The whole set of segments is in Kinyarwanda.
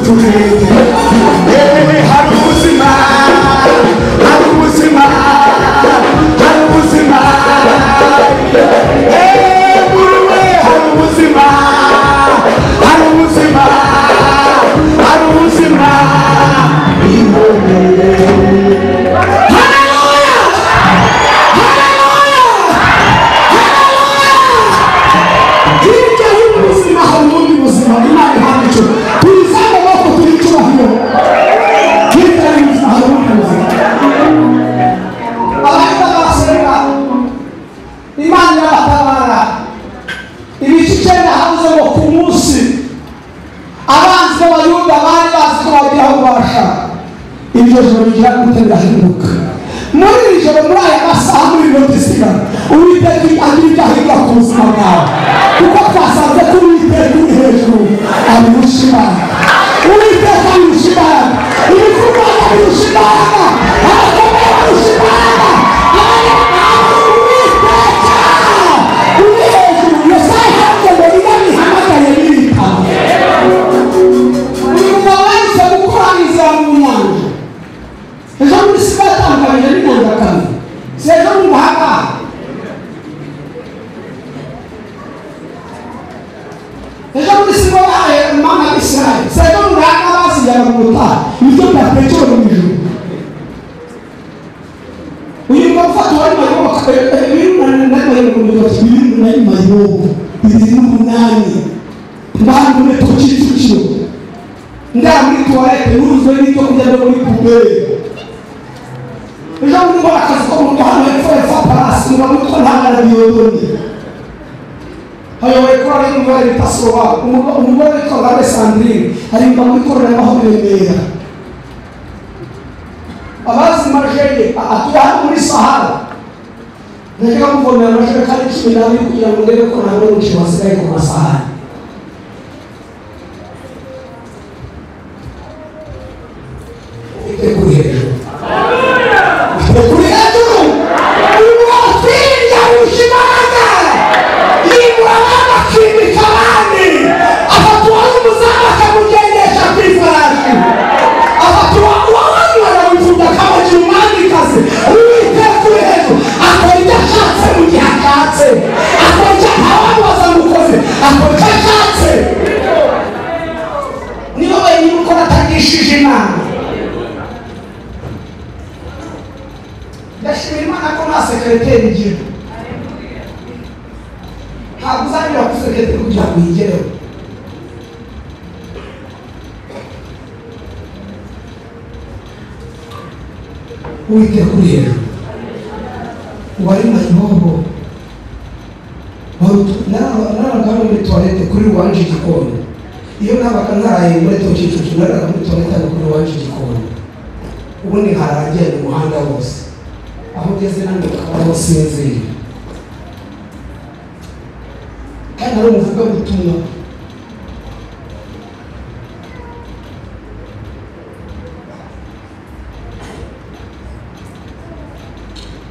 Uturere. Hari ubuzima, hari ubuzima, hari ubuzima. Muri we hari ubuzima, hari ubuzima, hari ubuzima. Haleluya! Haleluya! Haleluya! Hirya y'ubuzima hari ubundi buzima. Imana ihabwa icyubahiro. Tuyizane amaboko turi icyubahiro. Hirya y'ubuzima hari ubundi buzima. Abahita basenga, Imana irabatabara. Ibice 9 havuze ngo ku munsi abanzi b'Abayuda bari bazi ko bagira ububasha, iryo joro rigira gute? Rirahinduka. Muri iri joro, muri aya masaha, muri minota isigaye, Uwiteka agira ibyo ahindura ku buzima bwawe, kuko twasanze ko Uwiteka uri hejuru abirusha imbaraga. Uwiteka abirusha imbaraga, ibikorwa abirusha imbaraga, abakomeye barusha imbaraga. Uwiteka uri hejuru. Yesaya yaravuze ngo niba bihamagaye biritaba. Uyu mugabo yahise gukora inzira mu nyanja. Ejo muri siba yatandukanyije n'inyanja kabiri, si ejo mu muhanga. Ejo muri siba bahaye umwami w'Isirayeli, si ejo mu muhanga bazijyana mu butayu, ibiryo bya petero mu ijuru. Uyu mugabo ufata uwari mayibobo, 2008 mayibobo, 2008 mbana muri Kicukiro, ndara muri tuwarete nuzwe n'ibyo kurya byo muri puberi. Ejo bundi mbona akazi ko mu rugo hano hepfo hepfo parasi, umugabo witwa Ntagara Diyodoni ayoboye korali y'umugore bita Soba, umugore witwa Ngabe Sandrine aririmba muri korali y'Amahoro i Remera. Abazi Majege atuye hano muri Sahara. Najyaga muvomera amajerekani 12 kugira ngo ndebe ko ntabona umuceri wasigaye ku masahani. Uwiteka uri hejuru, Uwiteka uri hejuru. Uwatsinda arusha imbaraga, yimura abandi akimika abandi. Afata uwari umuzamu akamugendesha ku ifarashi, afata uwanywaga wifuza akamugira umwamikazi. Uwiteka uri hejuru akora ibyo ashatse mu gihe ashatse, akora icyo ntawamubaza ngo ukoze, akora icyo ashatse. Niba wenyine ukora atagishije inama. Ndashimira Imana ko nta sekereteri igira. Ntabwo uzanyura kuri sekereteri kugira ngo uyigereho. Uwiteka uri hejuru. Uwari mayibobo, narabaga hano muri tuwarete kuri rwanje igikoni. Iyo nabaga naraye muri Kicukiro, naraga muri tuwarete hano kuri rwanje igikoni. Ubundi nkarara mu muhanda wose, aho ugeze nanjye ukaba aho usinziriye. Kandi ari umuvugabutumwa.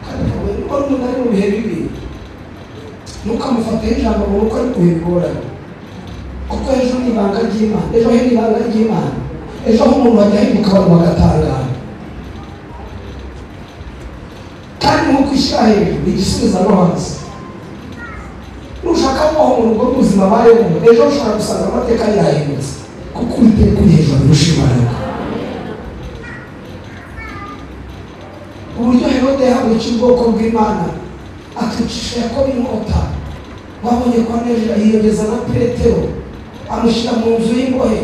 Kandi niba ari umuntu ari mu bihe bibi, ntukamufateho ijambo ngo nuko ari mu bihe bigoranye, kuko ejo ni ibanga ry'Imana, ejo he ni ibanga ry'Imana, ejo aho umuntu ajya ahinduka abantu bagatangara. Kandi nk'uko ishyira hejuru igisubiza no hasi. Nushaka kubaho mu rugo rw'ubuzima abayeho, ejo ushobora gusanga amateka yahindutse, kuko Uwiteka uri hejuru abirusha imbaraga. Uburyo Herode yahagurukiye ubwoko bw'Imana akicisha Yakobo inkota, wabonye ko anejeje yiyongeza na Petero amushyira mu nzu y'imbohe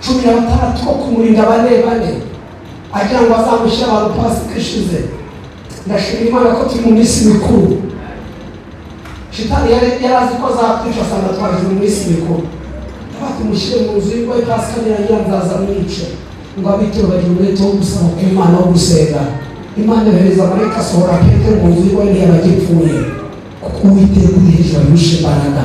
16 ko kumurinda bane bane, agira ngo azamushyire abantu Pasika ishize. Ndashimira Imana ko turi mu minsi mikuru. Shitani yari azi ko azatwica, asanga twaje mu minsi mikuru. Bati mushyire mu nzu y'imbohe, Pasika nirangira nzaza mwice. Ngo abitero bagira umwete wo gusaba ku Imana, wo gusenga. Imana yohereza marayika asohora Petero mu nzu y'imbohe, ntiyaba agipfuye, kuko Uwiteka uri hejuru abirusha imbaraga.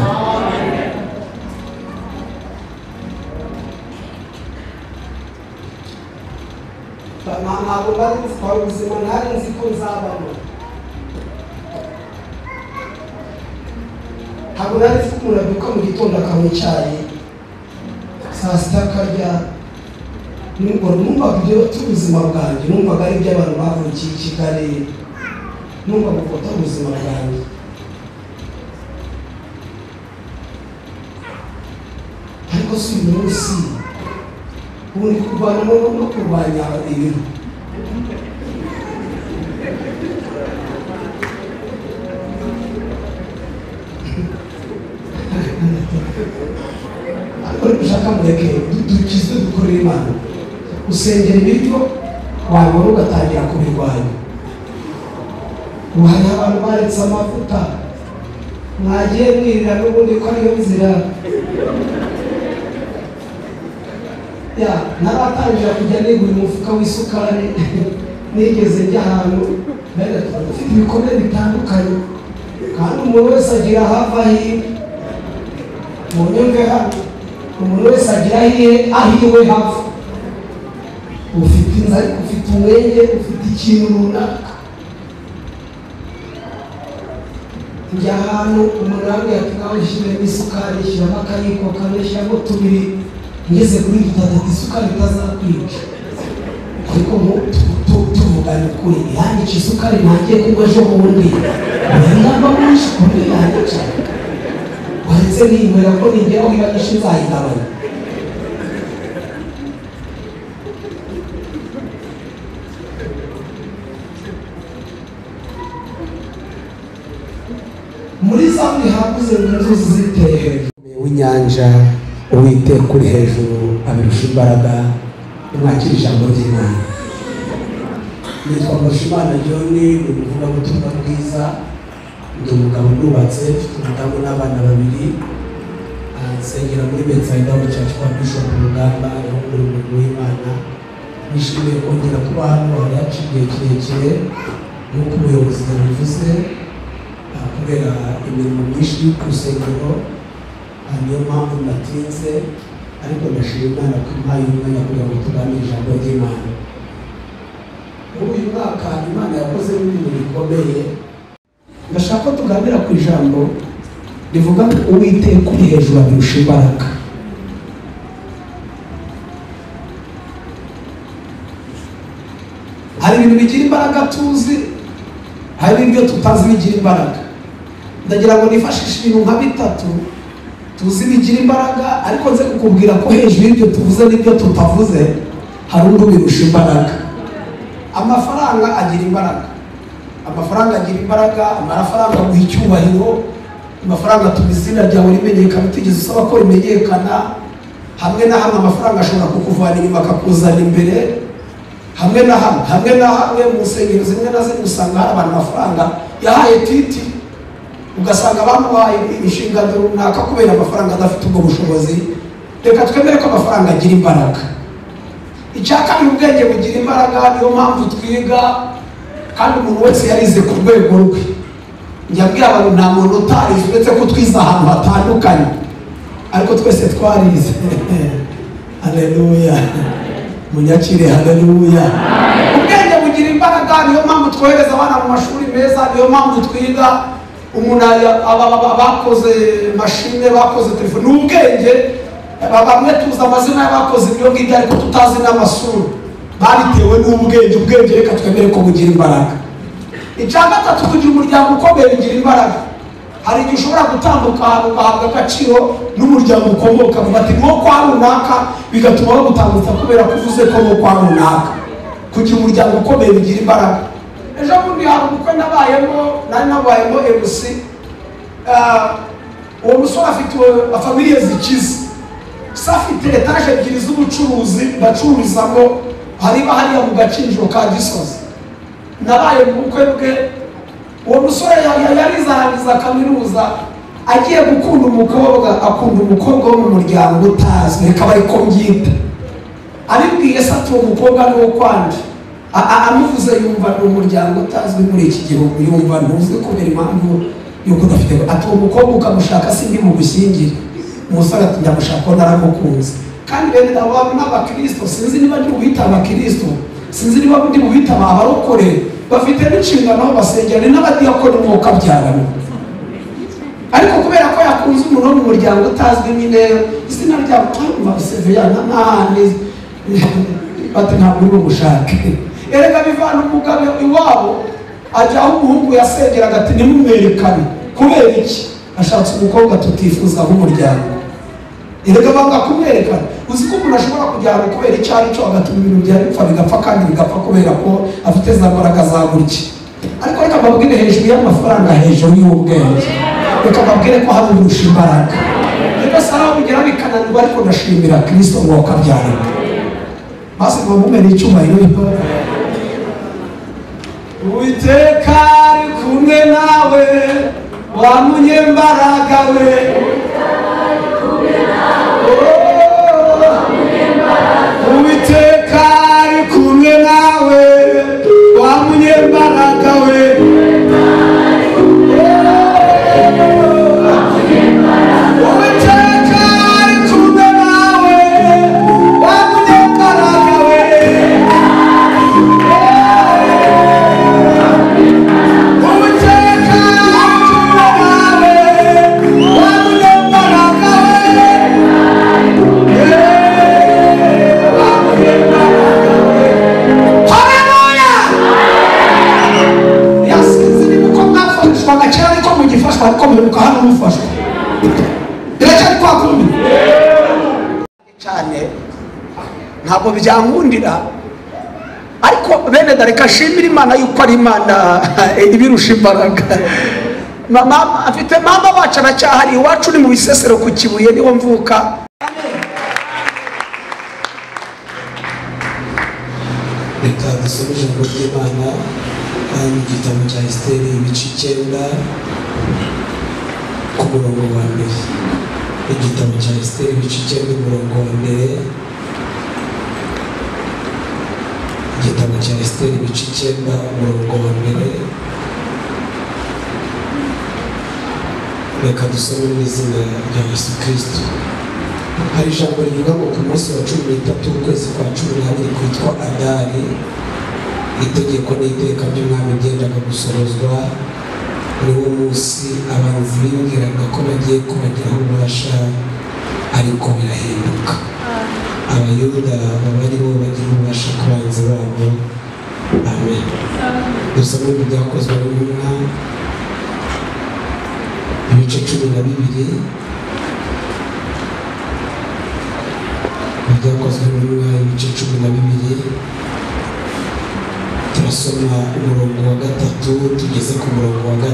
Ntabwo nari nzi ko hari ubuzima ntari nzi ko nzabamo. Ntabwo nari nzi ko umuntu abyuka mu gitondo akanywa icyayi, saa sita akarya, Numvaga ibyo by'ubuzima bwanjye, numvaga ari iby'abantu bavukiye i Kigali, numvaga ubwo atari ubuzima bwanjye. Ariko si uyu munsi ubu ni kurwana no kurwanya ibiro. Ariko nimushaka mureke dukizwe dukorere Imana. Usengera ibiryo wabibona ugatangira kubirwanya. Ubu hariho abantu baretse amavuta, mwagiye mwirira n'ubundi ko ariyo nzira. Ya naratangira kujya nigura umufuka w'isukari, nigeze njya ahantu ufite ibikomere bitandukanye, kandi umuntu wese agira aho ava ahiwe. Munyumve hano, umuntu wese agira ahiwe hava. Ufite inzara, ufite umwenge, ufite ikintu runaka. Njya ahantu umuntu arambwira ati ngaho shyiramo isukari, shyiramo akayiko kamwe, shyiramo tubiri, ngeze kuri dutatu ati isukari itazakwica. Ariko tuvugana ukuri, iranyica isukari ntangiye kunywa ejo bundi, ingamba nyinshi ku buryo yanyica. Waretse ninywera ko ningeraho iba nyinshi nzayigabanya. Muri zamwe habuze ngo inzuzi ziteye hejuru w'inyanja, Uwiteka uri hejuru abirusha imbaraga. Mwakira ijambo ry'Imana. Nitwa Mbarushimana John, ni umuvugabutumwa bwiza, ndi umugabo nubatse, mfite umudamu n'abana babiri. Nsengera muri Bethsaida Church kwa Bishop Rugamba, niho muri umurimo w'Imana. Nishimiye kongera kuba hano, hari haciye igihe kirekire nk'uko umuyobozi yabivuze, kubera imirimo myinshi yo ku rusengero, niyo mpamvu natinze, ariko ndashima Imana ko impaye umwanya kugira ngo tuganire ijambo ry'Imana. Muri uyu mwaka Imana yakoze ibintu bikomeye. Ndashaka ko tuganira ku ijambo rivuga ngo Uwiteka uri hejuru abirusha imbaraga. Hari ibintu bigira imbaraga tuzi, hari n'ibyo tutazi bigira imbaraga. Ndagira ngo nifashishe ibintu nka bitatu tuzi bigira imbaraga, ariko nze kukubwira ko hejuru y'ibyo tuvuze n'ibyo tutavuze hari undi ubirusha imbaraga. Amafaranga agira imbaraga, amafaranga agira imbaraga, amafaranga aguha icyubahiro, amafaranga atuma izina ryawe rimenyekana utigeze usaba ko rimenyekana. Hamwe na hamwe amafaranga ashobora kukuvana inyuma akakuzana imbere. Hamwe na hamwe, hamwe na hamwe mu nsengero zimwe na zimwe usanga hari abantu amafaranga yahaye titi, ugasanga bamuhaye inshingano runaka kubera amafaranga adafite ubwo bushobozi. Reka twemere ko amafaranga agira imbaraga. Icya kabiri, ubwenge bugira imbaraga. Niyo mpamvu twiga, kandi umuntu wese yarize ku rwego rwe. Njya mbwira abantu nta muntu utarize, uretse ko twize ahantu hatandukanye, ariko twese twarize. Haleluya, munyakire haleluya. Ubwenge bugira imbaraga, niyo mpamvu twohereza abana mu mashuri meza, niyo mpamvu twiga. Umuntu bakoze mashine, bakoze telefone, ni ubwenge. Bamwe tuzi amazina y'abakoze ibyo ngibyo ariko tutazi n'amasura, babitewe n'ubwenge. Ubwenge reka twemere ko bugira imbaraga. Icya gatatu, kugira umuryango ukomeye bigira imbaraga. Hari igihe ushobora gutambuka ahantu ugahabwa agaciro n'umuryango ukomoka, bati ni uwo kwa runaka, bigatuma bagutambutsa kubera ko uvuze ko ni uwo kwa runaka. Kugira umuryango ukomeye bigira imbaraga. Ejo bundi hari ubukwe nabayemo, nari nabayemo MC. Uwo musore afite familiye zikize, se afite etaje ebyiri z'ubucuruzi bacururizamo, hariba hariya mu gakinjiro ka Gisozi. Nabaye mu bukwe bwe. Uwo musore yarize arangiza kaminuza, agiye gukunda umukobwa, akunda umukobwa wo mu muryango utazwi, reka bari ko mbyita. Abibwiye se ati uwo mukobwa ni uwo kwandi, amuvuze yumva ni umuryango utazwi muri iki gihugu, yumva ntuzwi kubera impamvu yuko udafite. Ati uwo mukobwa ukamushaka sindi mu gushyingira. Umusore ati ndamushaka ko naramukunze. Kandi bene abo n'abakristo, sinzi niba ndi bubita abakristo, sinzi niba ndi bubita abarokore, bafite n'inshingano basengera, ni n'abadiyakoni mwuka byaramo. Ariko kubera ko yakunze umuntu wo mu muryango utazwi nyine, izina rya Seveya n'ahandi Bati ntabwo uri bumushake. Erega bivana umugabo iwabo ajya aho umuhungu yasengeraga ati nimumwerekane. Kubera iki? Ashatse umukobwa tutifuza nk'umuryango. Erega banga kumwerekana. Uzi ko umuntu ashobora kujyana kubera icyo ari cyo agatuma ibintu byari bipfa bigapfa kandi bigapfa kubera ko afite za mbaraga za gutya. Ariko reka mbabwire hejuru y'amafaranga, hejuru y'ubwenge, reka mbabwire ko hari urusha imbaraga. Rero sara bigera bikananirwa, ariko ndashimira Kristo ngo wakabyara. Basi ngo mumere icyubahiro. Uwiteka ari kumwe nawe, wa munyembaraga we. Uwiteka ari kumwe nawe, wa munyembaraga we. Uwiteka ari kumwe nawe, wa munyembaraga we. Uwiteka ari kumwe nawe, wa munyembaraga we. Haleluya! Yasinze ni uko mwafashwaga kera ariko mugifashwa, ariko mwibuka hano mufashwa. Biracyari kwa kundi cyane, ntabwo byankundira. Ariko bene dareka ashimira Imana yuko ari Imana ibirusha imbaraga. Mama afite mama wacu aracyahari, iwacu ni mu Bisesero ku Kibuye niho mvuka. Reka dusome ijambo ry'Imana mu gitabo cya Esiteri ibice 9 ku murongo wa mbere. Igitabo cya Esiteri ibice 9 umurongo wa mbere. Igitabo cya Esiteri ibice 9 umurongo wa mbere. Reka dusome mu izina rya Yesu Kristo. Hari ijambo rivuga ngo ku munsi wa 13 ukwezi kwa 12 kwitwa Adari, itegeko n'iteka by'umwami byendaga gusorozwa. Niwo munsi abanzi bibwiraga ko bagiye kubagiraho ububasha, ariko birahinduka. Abayuda baba aribo bagira ububasha ku banzi babo. Amen. Dusome mu Byakozwe n'Intumwa ibice 12. Ibyakozwe n'Intumwa ibice 12, turasoma umurongo wa 3 tugeze ku murongo wa 5.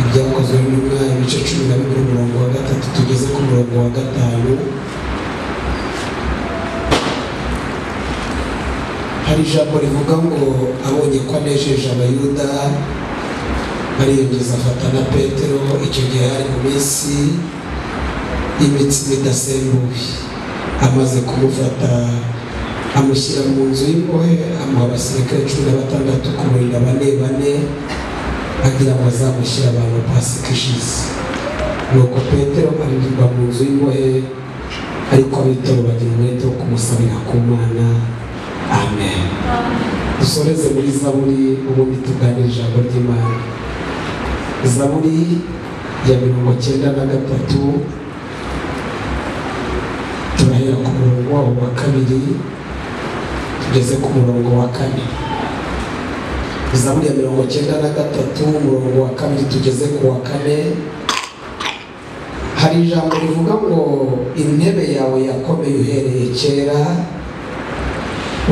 Ibyakozwe n'Intumwa ibice 12 umurongo wa 3 tugeze ku murongo wa 5. Hari ijambo rivuga ngo abonye ko anejeje Abayuda bariyongeza afata na Petero. Icyo gihe hari mu minsi y'imitsima idasembuye. Amaze kumufata amushyira mu nzu y'imbohe, amuha abasirikare 16 kumurinda bane bane, agira ngo azamushyire abantu Pasika ishize. Nuko Petero arindirwa mu nzu y'imbohe, ariko abitoro bagira umwete wo kumusabira ku Mana. Amen. Dusoreze muri Zaburi, ubundi tuganire ijambo ry'Imana. Zaburi ya 93, turahera ku murongo wawo wa 2 tugeze ku murongo wa 4. Zaburi ya 93 umurongo wa 2 tugeze ku wa 4. Hari ijambo rivuga ngo intebe yawe yakomeye uhereye kera,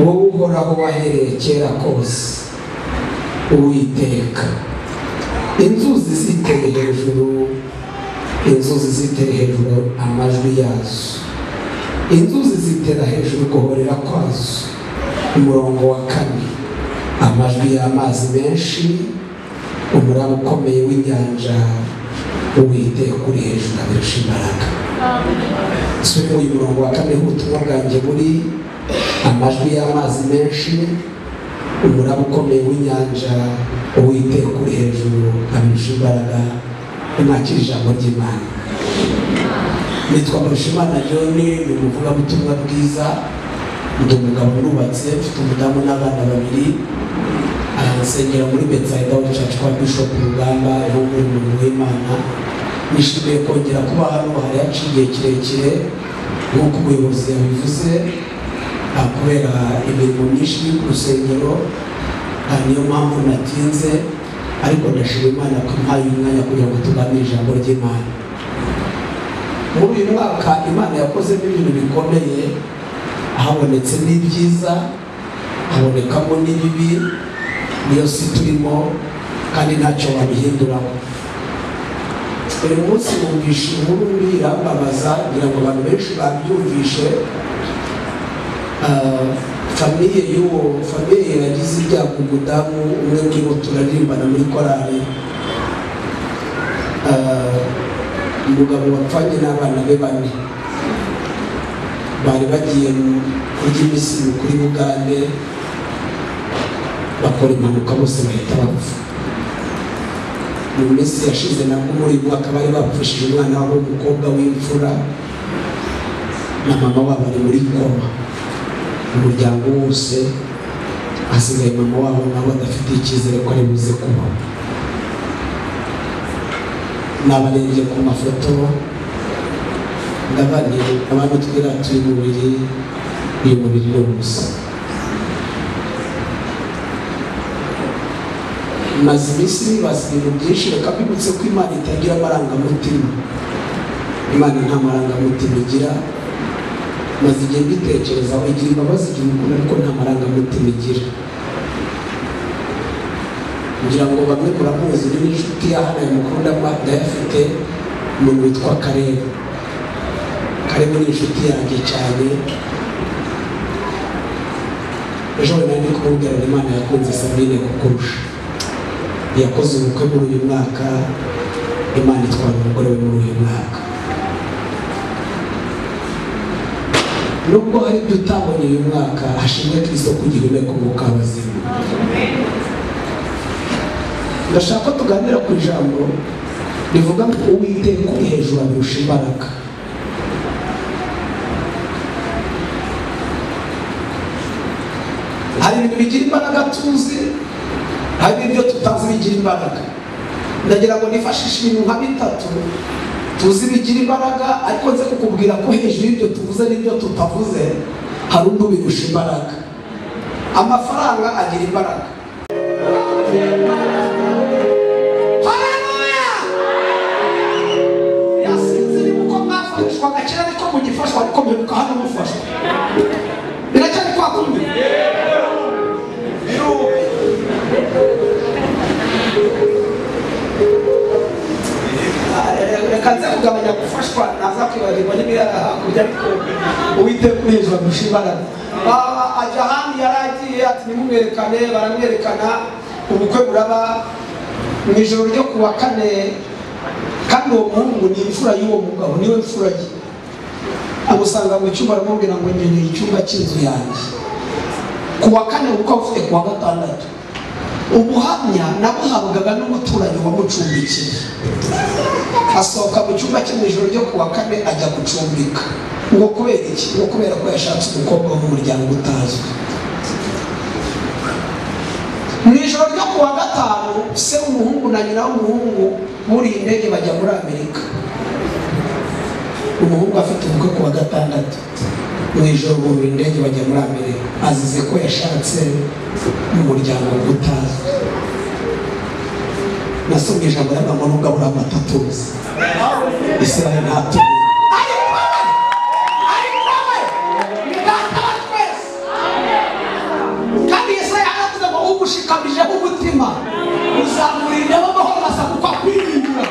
wowe Uhoraho wahereye kera kose. Uwiteka, inzuzi ziteye hejuru, inzuzi ziteye hejuru amajwi yazo, inzuzi zitera hejuru guhorera kwazo. Umurongo wa 4, amajwi y'amazi menshi, umuraba ukomeye w'inyanja, Uwiteka uri hejuru abirusha imbaraga. Subire uyu murongo wa 4 ubutumwa bwanjye buri amajwi y'amazi menshi, umuraba ukomeye w'inyanja, Uwiteka uri hejuru abirusha imbaraga. Mwakire ijambo ry'Imana. Nitwa Mbarushimana John, ni umuvugabutumwa bwiza, ndi umugabo nubatse, mfite umudamu n'abana babiri. Nsengera muri Bethsaida Church kwa Bishop Rugamba, niho muri umurimo w'Imana. Nishimiye kongera kuba hano, hari haciye igihe kirekire. Nk'uko umuyobozi yabivuze, kubera imirimo myinshi iri ku rusengero, niyo mpamvu natinze, ariko ndashima Imana ko impaye umwanya kugira ngo tuganire ijambo ry'Imana. Muri uyu mwaka Imana yakozemo ibintu bikomeye, habonetse n'ibyiza, habonekamo n'ibibi, niyo si turimo kandi ntacyo wabihinduraho. Uyu munsi numvishe inkuru mbi irambabaza, ngira ngo abantu benshi babyumvishe. Famiye y'uwo famiye yagize ibyago, umudamu umwe muri bo turaririmbana muri korali, umugabo wapfanye n'abana be bane bari bagiye kurya iminsi mikuru i Bugande, bakora impanuka bose bahita bapfa. Mu minsi yashize nabwo muri uyu mwaka bari bapfushije umwana wabo w'umukobwa w'imfura, na mama wabo ari muri koma. Umuryango wose hasigaye mama wabo nabo adafite icyizere ko ari buze kubaho. Nabarebye ku mafoto ndabona abantu twiratuye umubiri, uyu mubiri ni ubusa. Maze iminsi nibaza ibintu byinshi, reka mbibutse ko Imana itagira amarangamutima. Imana nta marangamutima igira. Maze igihe mbitekerezaho, igira imbabazi, igira urukundo, ariko nta marangamutima igira. Ngira ngo bamwe muramuzi, ni n'inshuti ya hano aya makuru ndayafite, umuntu witwa Karebe. Karebe ni inshuti yanjye cyane. Ejo nari ndi kumubwira ngo Imana yakunze Sabine kukurusha. Yakoze ubukwe muri uyu mwaka, Imana itwara umugore we muri uyu mwaka. Nubwo hari ibyo utabonye uyu mwaka, hashimwe Kristo ko ugihumeka umwuka w'abazima. Ndashaka ko tuganira ku ijambo rivuga ngo Uwiteka uri hejuru abirusha imbaraga. Hari ibintu bigira imbaraga tuzi, hari n'ibyo tutazi bigira imbaraga. Ndagira ngo nifashishe ibintu nka bitatu tuzi bigira imbaraga, ariko nze kukubwira ko hejuru y'ibyo tuvuze n'ibyo tutavuze hari undi ubirusha imbaraga. Amafaranga agira imbaraga. Haleluya! Yasinze ni uko mwafashwaga kera, ariko mugifashwa, ariko mperuka hano mufashwa. Biracyari kwa kundi. Reka nze kugabanya gufashwa, naza kwibagirwa n'ibirara hakurya, ariko Uwiteka uri hejuru abirusha imbaraga. Ajya ahandi yari agiye ati nimumwerekane, baramwerekana, ubukwe buraba mu ijoro ryo ku wa kane. Kandi uwo muhungu ni imfura y'uwo mugabo, niwe mfura ye. Amusanga mu cyumba aramubwira ngo nkeneye icyumba cy'inzu yanjye. Ku wa kane ubukwe bufite ku wa gatandatu. Ubuhamya nabuhabwaga n'umuturanyi wamucumbikiye. Asohoka mu cyumba cye mu ijoro ryo ku wa kane ajya gucumbika. Ngo kubera iki? Ngo kubera ko yashatse umukobwa wo mu muryango utazwi. Mu ijoro ryo ku wa gatanu, se w'umuhungu na nyina w'umuhungu buriye indege bajya muri Amerika. Umuhungu afite ubukwe ku wa gatandatu. Mu ijoro buriye indege bajya muri Amerika, azize ko yashatse mu muryango utazwi. Nasomye ijambo ry'amagambo nubwo Aburahamu atatuzi, Israheli ntatuzi. Ariko we ni data wa twese. Kandi Yesaya yaravuze ngo ugushikamijeho umutima uzamurindaho amahoro masa kuko akwiringira.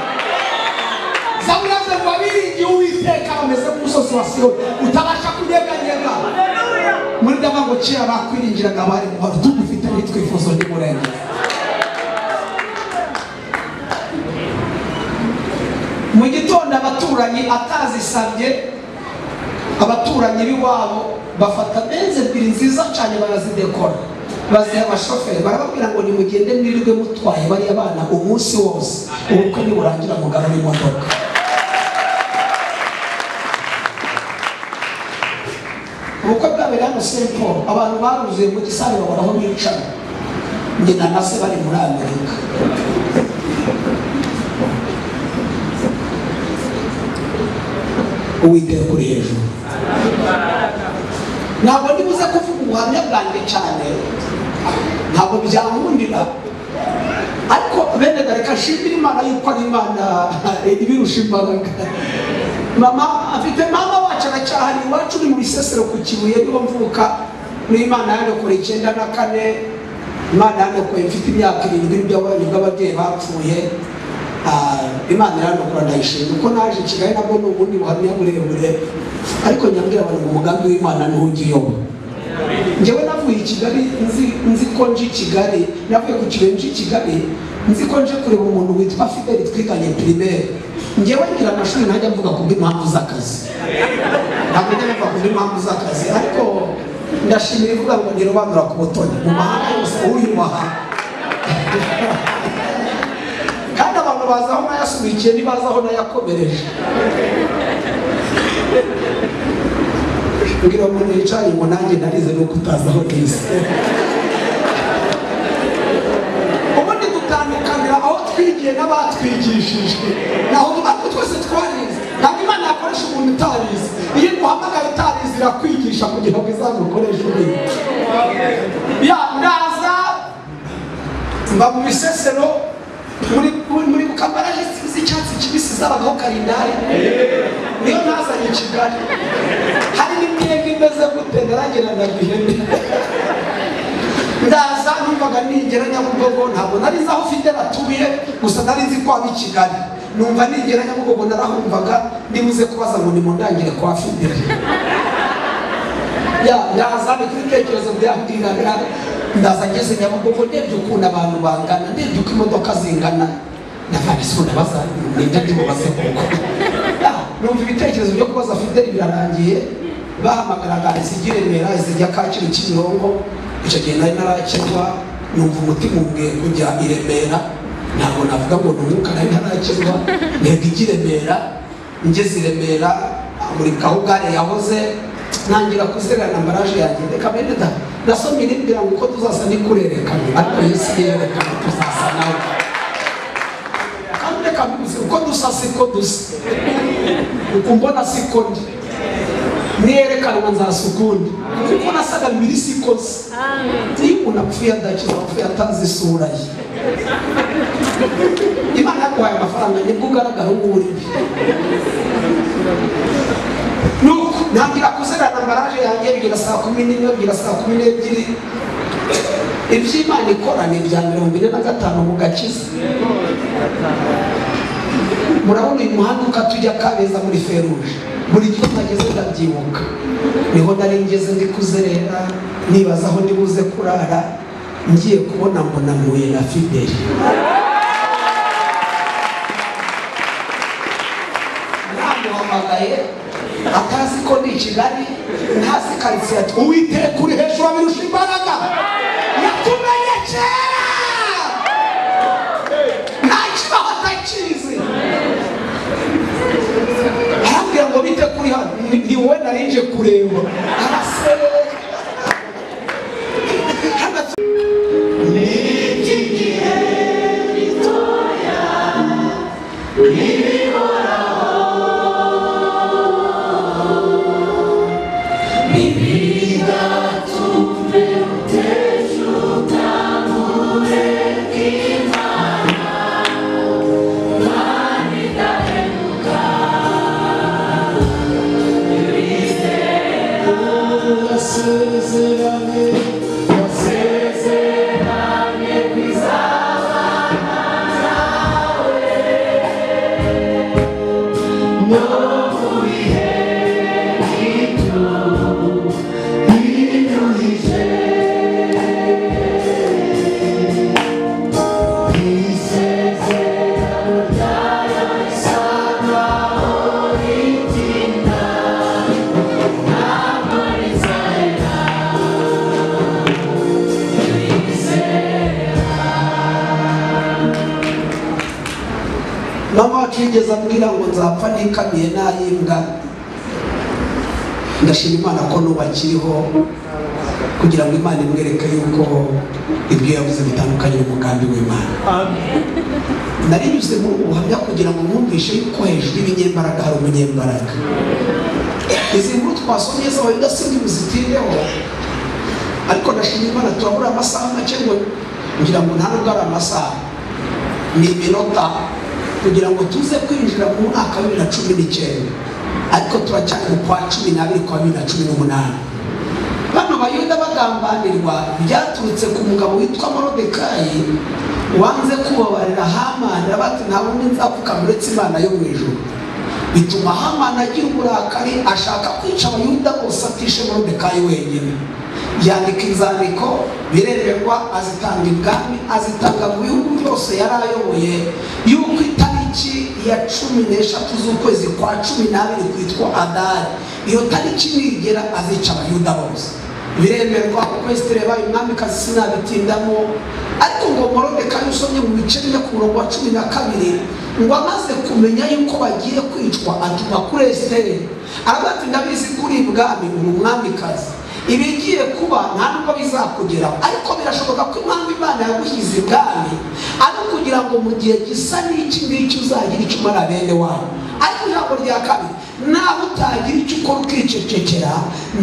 Zaburi yavuze ngo abiringiye Uwiteka bameze nk'umusozi wa Siyoni utabasha kunyeganyega. Muri ndavuga ngo kera bakwiringiraga bari mu mahoro, tugufite ntitwifuza undi murengezi. Mu gitondo abaturanyi atazisabye, abaturanyi b'iwabo bafata benze ebyiri nziza cyane barazidekora, baziha abashoferi, barababwira ngo nimugende mwirirwe mutwaye bariya bana umunsi wose, ubukwe niburangira mugarure imodoka. Ubukwe bwabereye hano Saint Paul, abantu baruzuye mu gisare babona aho bicara. Nyina na se bari muri Amerika. Uwiteka uri hejuru. Ntabwo ndibuze kuvuga ubuhamya bwanjye cyane, ntabwo byankundira, ariko bene reka nshimire Imana yuko ari Imana ibirusha imbaraga. Mama afite mama wacu aracyahari, iwacu ni mu Bisesero ku Kibuye niho mvuka. Ni Imana yandokoye 94, Imana yandokoye mfite imyaka 7 nibwo ababyeyi bapfuye. Imana irandokora ndayishima. Uko naje i Kigali nabwo ni ubundi buhamya burebure, ariko nyambwira abantu ngo umugambi w'Imana ntugiyoba. Njyewe navuye i Kigali nzi ko nje i Kigali, navuye ku Kibuye nje i Kigali nzi ko nje kureba umuntu witwa Fideli twiganye primaire. Njyewe ngira amashuri ntajya mvuga ku bw'impamvu z'akazi, ntabwo njya mvuga ku bw'impamvu z'akazi, ariko ndashimira ivuga ngo ntirobanura ku butoni mu mahanga yose uyubaha. Kandi abantu bazi aho nayasubikiye ntibazi aho nayakomereje. Mbwira umuntu yicaye ngo nanjye narize nuko utazi aho nize. Ubundi dutandukanira aho twigiye n'abatwigishije, naho ariko twese twarize. Ntabwo Imana yakoresha umuntu utarize. Iyo iguhamagaye utarize irakwigisha kugira ngo izagukoreshe ubizi. Ndaza mba mu Bisesero muri bukambaraje z'icyatsi kibisi zabagaho karindari, niyo nazanye i Kigali. Hari n'imyenda imeze gute naragira ndagihene. Ndaza numvaga nigera Nyabugogo, ntabwo nari nzi aho Fideli atuye, gusa nari nzi ko aba i Kigali. Numva nigera Nyabugogo narahumvaga ndibuze kubaza ngo nimundangire kwa Fideli. Ndaza ni ibitekerezo byambwiraga. Ndaza ngeze Nyabugogo ndebye ukuntu abantu bangana, ndebye uko imodoka zingana, ndavuga ese ndabaza ninde ndibubaze koko. Numva ibitekerezo byo kubaza Fideli birarangiye. Bahamagaraga izijya i Remera, izijya Kacyiru, Kimironko. Icyo gihe nari narakizwa, numva umutima umbwiye kujya i Remera. Ntabwo navuga ngo ni umwuka, nari ntarakizwa. Ntega ijya i Remera, ngeze i Remera muri Kahugare yahoze, ntangira kuzerera ambaraje yanjye. Reka bene da nasomye nibwira ngo uko tuzasa ni kurerekana, ariko Yesu yerekana tuzasa nawe. Kandi reka mbivuze, uko dusa siko dusa, uko mbona siko ndi, niyerekanwa nzasa ukundi, kuko nasaga bibiri siko nsa. Niyo umuntu apfuye adakiza, apfuye atazi isura ye. Imana yaguhaye amafaranga nibwo ugaragara uwo uri. Nuko ntangira kuzerera ambaraje yanjye, bigera saa 11, bigera saa 12. Ibyo Imana ikora ni ibya 45 mu gakiza. Murabona uyu muhanda ukatujya Kabeza muri feruje, buri gihe mpageze ndabyibuka. Niho nari ngeze ndi kuzerera, nibaza aho ndibuze kurara, ngiye kubona mbona mpuye na Fideli. Namuhamagaye atazi ko ndi i Kigali, ntazi karitsiye. Ati Uwiteka uri hejuru abirusha imbaraga, yatumenye kera, nta kibaho atakizi. Arambwira ngo bite kuri hano, ni wowe nari nje kureba. Araseka. Mama wacu yigeze ambwira ngo nzapfa nikamiye n'ayimbwa. Ndashima Imana ko n'ubu akiriho, kugira ngo Imana imwereke yuko ibyo yavuze bitandukanye n'umugambi w'Imana. Narinyuze mu buhamya kugira ngo mwumvishe yuko hejuru y'ibinyembaraga hari umunyembaraga. Izi nkuru twasomye z'Abayuda sindi buzitindeho, ariko ndashima Imana turabura amasaha make, ngo ngira ngo nta nubwo ari amasaha, ni iminota kugira ngo tuze kwinjira mu mwaka wa 2019, ariko turacyari mu kwa 12 kwa 2018. Bano Bayuda bagambanirwa byaturutse ku mugabo witwa Morodekayi wanze kubabarira Hamani, bati nta wundi nzapfukama uretse Imana yo mu ijuru. Bituma Hamani agira uburakari, ashaka kwica Abayuda bose atishe Morodekayi wenyine. Yandika inzandiko, biremerwa, azitanga ibwami, azitanga mu bihugu byose yari ayoboye, yuko itariki ya 13 z'ukwezi kwa 12 kwitwa Adari, iyo tariki nigera azica Abayuda bose. Biremerwa, uko Esiteri yabaye umwamikazi sinabitindamo, ariko ngo Morodekayi usomye mu bice 4 ku murongo wa 12, ngo amaze kumenya yuko bagiye kwicwa atuma kuri Esiteri, aravuga ati ndabizi kuri ibwami uri umwamikazi, ibigiye kuba nta nubwo bizakugeraho, ariko birashoboka ko impamvu Imana yagushyize ibwami ari ukugira ngo mu gihe gisa n'iki ngiki uzagira icyo umara bene wawe. Ariko ijambo rya kabiri, naho utagira icyo ukora ukicecekera,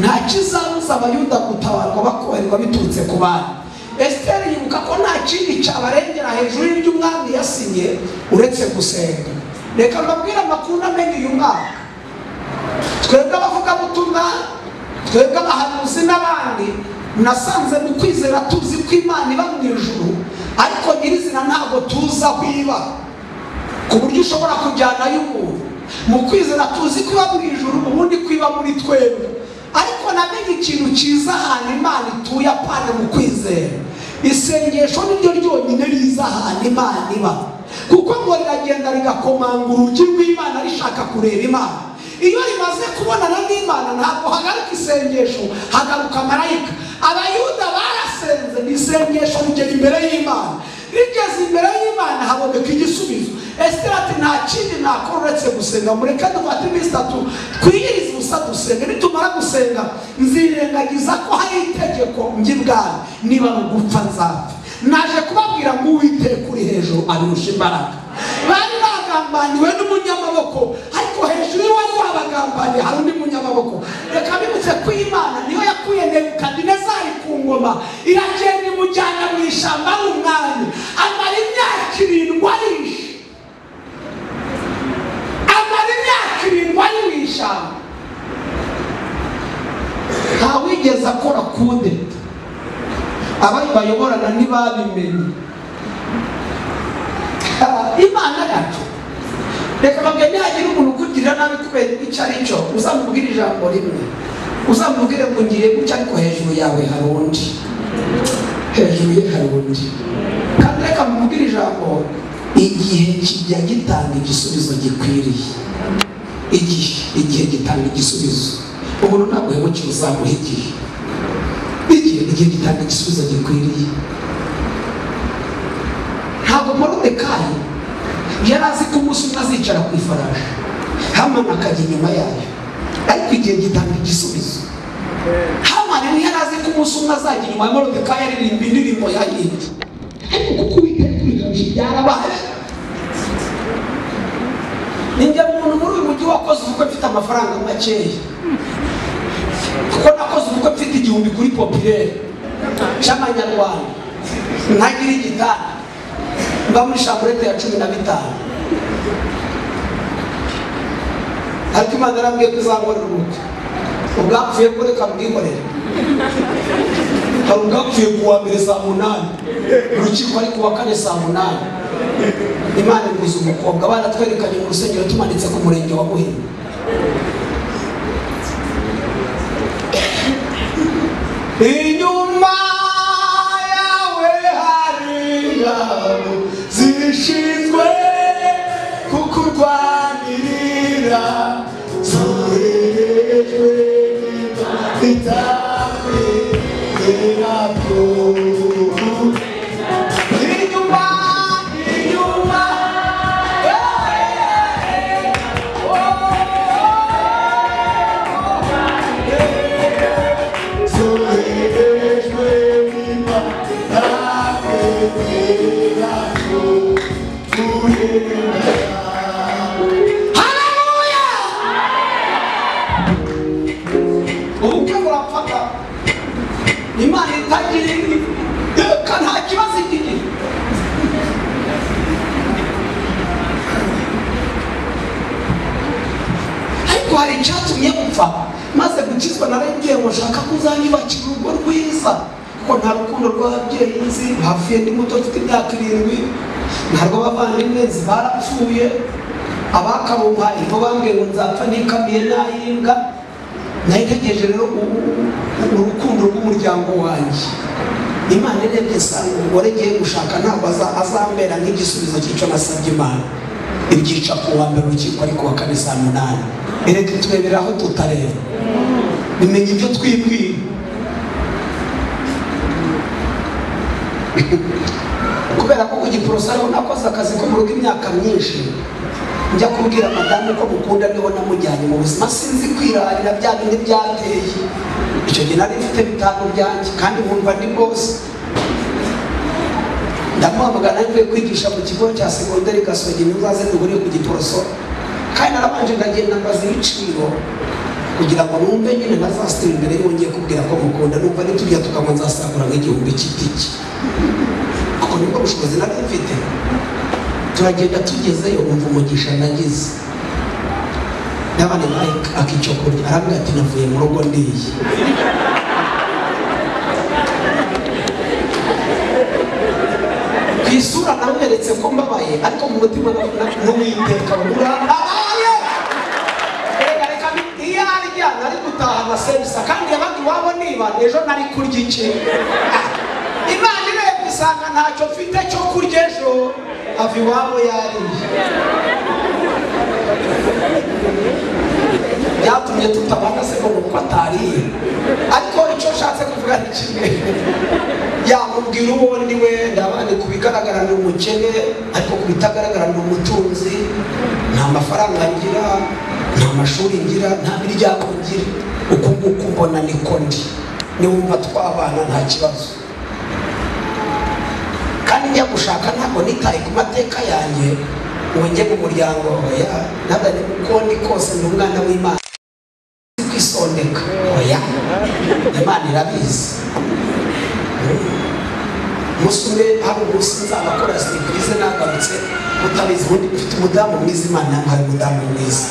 nta kizabuza Abayuda gutabarwa bakoherwa biturutse ku bandi. Esiteri yibuka ko nta kindi cyabarengera hejuru y'ibyo umwami yasinye uretse gusenga. Reka mbabwire amakuru namenye uyu mwaka. Twebwe abavugabutumwa, twebwe abahanuzi n'abandi, nasanze mu kwizera tuzi ko Imana iba mu ijuru, ariko nyirizina ntabwo tuzi aho iba, ku buryo ushobora kujyanayo umuntu. Mu kwizera tuzi ko iba mu ijuru, ubundi ko iba muri twebwe. Ariko namenye ikintu cyiza ahantu Imana ituye apana mu kwizera. Isengesho niryo ryonyine riza ahantu Imana iba, kuko ngo riragenda rigakomanga urugi rw'Imana rishaka kureba Imana. Iyo rimaze kubonana n'Imana ntabwo hagaruka isengesho, hagaruka marayika. Abayuda barasenze, isengesho rigera imbere y'Imana, rigeze imbere y'Imana haboneka igisubizo. Esiteri ati nta kindi nakora uretse gusenga, mureke dufate iminsi 3 twiyirize ubusa dusenge, nitumara gusenga nzirengagiza ko hari itegeko njye ibwami, niba rugupfa nzapfa. Naje kubabwira ngo Uwiteka uri hejuru abirusha imbaraga. Bari bagambaniwe n'umunyamaboko, ariko hejuru y'uwari wabagambaniye hari undi munyamaboko. Reka bibutse ko Imana niyo yakuye Nebukadinezari ku ngoma, iragenda imujyana mu ishyamba ari umwami, amara imyaka 7 arishe, amara imyaka 7 ari mu ishyamba. Ntawigeze akora kudeta, abari bayoborana ntibabimenye. Imana yacu, reka babwire, nihagira umuntu ukugirira nabi kubera icyo ari cyo, uzamubwire ijambo rimwe, uzamubwire ngo ngiye guca, ariko hejuru yawe hari undi, hejuru ye hari undi. Kandi reka mubwire ijambo, igihe kijya gitanga igisubizo gikwiriye. Igihe gitanga igisubizo. Umuntu ntabwo uhemukira uzamuha igihe. Igihe gitanga igisubizo gikwiriye. Ntabwo Morodekayi yari azi ko umunsi umwe azicara ku ifarashi, Hamani akajya inyuma yayo, ariko igihe gitanga igisubizo. Hamani yari azi ko umunsi umwe azajya inyuma ya Morodekayi aririmba indirimbo yahimbye, ariko kuko Uwiteka uri byarabaye. Ninjye muntu muri uyu mujyi wakoze ubukwe mfite amafaranga makeya, kuko nakoze ubukwe mfite 1000 kuri populaire cy'amanyarwanda, ntagira igitanda, mba muri chambrette ya 15. Ariko Imana yarambwiye ko izankorera ubukwe, ubwapfuye ko reka mbwikorere. Hari ubwapfuye ku wa mbere saa 8, urukiko ari ku wa kane saa 8. Imana iguza umukobwa, baratwerekanye mu rusengero tumanitse ku murenge wa Muhima. Inyuma yawe hari ingabo zishinzwe kukurwanirira, zoherejwe itakwera ko. Inyuma, inyuma, zoherejwe itakwera ko. Haleluya! Imana itagira reka nta kibazo ikigira. Ariko hari icyatumye gupfa maze gukizwa narabwiye ngo nshaka kuzanyubakira urugo rwiza, kuko nta rukundo rw'ababyeyi nzi, hafi ndi muto mfite imyaka 7, nta rw'abavandimwe nzi barapfuye, abakabumpaye nibo bambwiye ngo nzapfa nikamiye nayimbwa. Nayitegereje rero urukundo rw'umuryango wanjye. Imana irebye isanga umugore ngiye gushaka ntabwo azambera nk'igisubizo cy'icyo nasabye Imana. Ibyica ku wa mbere urukiko ariko wa kane saa 8. Erega turebera aho tutareba, bimenya ibyo twibwira. Kubera ko ku Giporoso ariho nakoze akazi ko mu rugo imyaka myinshi, njya kubwira madamu ko mukunda niho namujyanye mu buzima, sinzi kwirarira bya bindi byateye. Icyo gihe nari mfite 5 byanjye kandi nkumva ndi bose. Ndamuhamagara mvuye kwigisha mu kigo cya segonderi Gasogi, ntuzaze duhuriye ku Giporoso. Kandi narabanje ndagenda mbaza ibiciro kugira ngo numve nyine ntazasitira imbere yongeye kubwira ko mukunda, numva nitujya tukanywa nzasagura nk'igihumbi cy'itiki, kuko nibwo bushobozi nari mfite. Turagenda tugezeyo umva umugisha nagize, n'abana akicyo kurya arambwira ati navuye mu rugo ndiye. Ku isura namweretse ko mbabaye, ariko mu mutima n'Uwiteka urabaye. Reka iyo arya nari gutaha na service, kandi yabaga iwabo niba ejo nari kurya iki. Imana irebye isanga ntacyo mfite cyo kurya ejo, ava iwabo yariye. Byatumye tutabana se ngo nuko atariye. Ariko icyo nshatse kuvuga ni kimwe, yamubwira uwo ndi we, ndabane ku bigaragara ni umukene, ariko ku bitagaragara ni umutunzi. Nta mafaranga ngira, nta mashuri ngira, nta miryango ngira, uku nguku mbona niko ndi. Niwumva twabana nta kibazo. Kandi njya gushaka ntabwo nitaye ku mateka yanjye ngo njye mu muryango, oya, ntabwo uko ndi kose ndi umwana w'Imana. Kwisondeka, oya, Imana irabizi. Umunsi umwe hari umunsi nzabakora surprise nagarutse mutabizi, ubundi mfite umudamu mwiza, Imana yampaye umudamu mwiza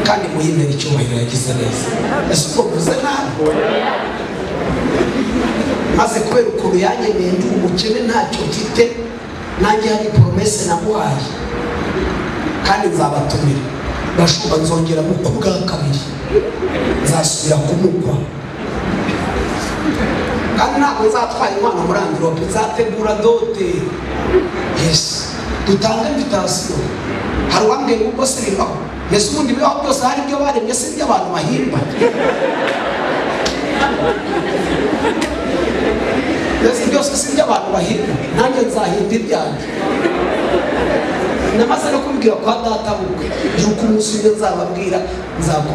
kandi muyimbere icyubahiro yagize neza. Ese ubwo mvuze nabi? Maze kubera ukuntu yanyeneye ndi umukene ntacyo mfite, nanjye hari promesse namuhaye kandi nzabatumira. Bashumba nzongera mukwa bwa kabiri, nzasubira kumukwa, kandi ntabwo nzatwara inkwano muri envelope, nzategura dote. Yes, dutange invitation. Hari uwambwiye ngo ubwo se bibaho, mbese ubundi bibaho byose hari ibyo baremye, si ibyo abantu bahimba. Mbese byose si ibyo abantu bahimba, nanjye nzahimba ibyanjye. Namaze no kubibwira kwa data bukwe yuko umunsi umwe nzababwira,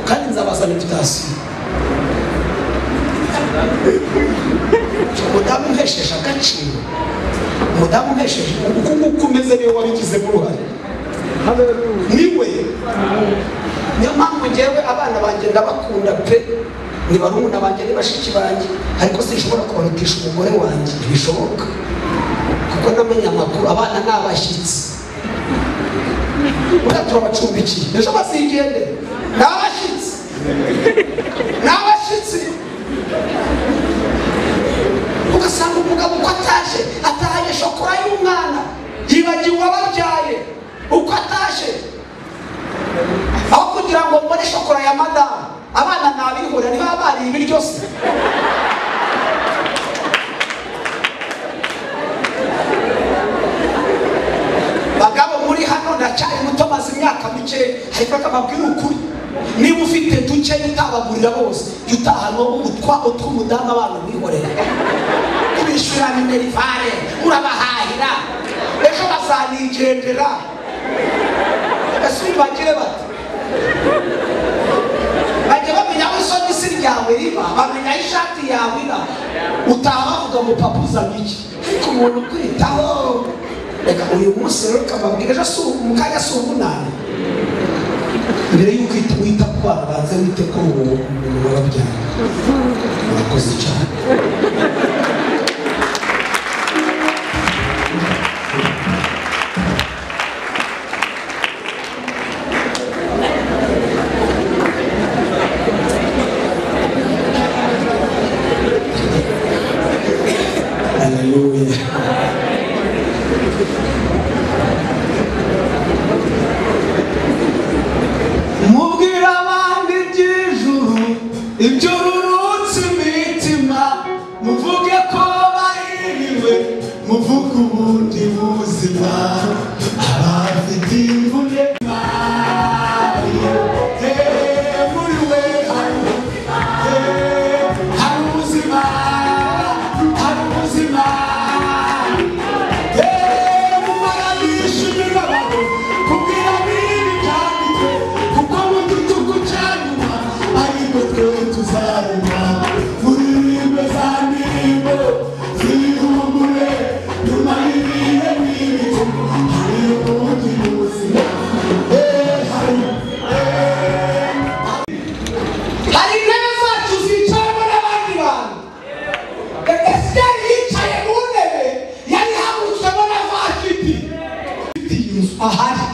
kandi nzabazana invitation. Umudamu umpesheje agaciro, umudamu umpesheje uku nguku umeze niwe wabigizemo uruhare, niwe. Niyo mpamvu njyewe abana banjye ndabakunda pe, ni barumuna banjye ni bashiki banjye, ariko sinshobora kubarutisha umugore wanjye, ntibishoboka, kuko namenye amakuru. Abana ni abashyitsi, buriya turabacumbikiye, ejo bazigende, ni abashyitsi, ni abashyitsi. Ugasanga umugabo uko ataje atahanye shokora y'umwana, yibagiwe uwababyaye uko ataje. Aho kugira ngo mbone shokora ya madamu, abana nabihura niba bariye ibiryo se. Bagabo muri hano ndacyari muto, maze imyaka mike, ariko akababwira ukuri. Niba ufite duke utabagurira bose, jya utahana utwa utw'umudamu abana wihorera. Kubishyura minerivare, urabahahira, ejo bazanigendera. Ese bagire bati bajya bamenya aho isogisi ryawe riba, bamenya aho ishati yawe iba. Utaha bavuga ngo papa uzanye iki, ariko umuntu ukwitaho. Reka uyu munsi rero ukababwira ejo si mu kanya si umunani. Mbere y'uko wita ku bana, banze wite kuri uwo muntu wababyaye. Murakoze cyane. Ibyururutse imitima muvuge ko bahiriwe, muvuge ubundi buzima abafite imvune. Muri we hari ubuzima, hari ubuzima. Mumaranisha imibabaro kubwira bibi byanditswe, kuko mu gitugu cya nyuma ariko twe tuzarema. Muririmbe za ndirimbo z'ihumure nyuma y'ibihe n'ibicu, hari ubundi buzima. Hari intebe zacu zicawemo n'abandi bantu. Esiteri yicaye mu ntebe yari ihagurutswemo na Vashiti. Ahari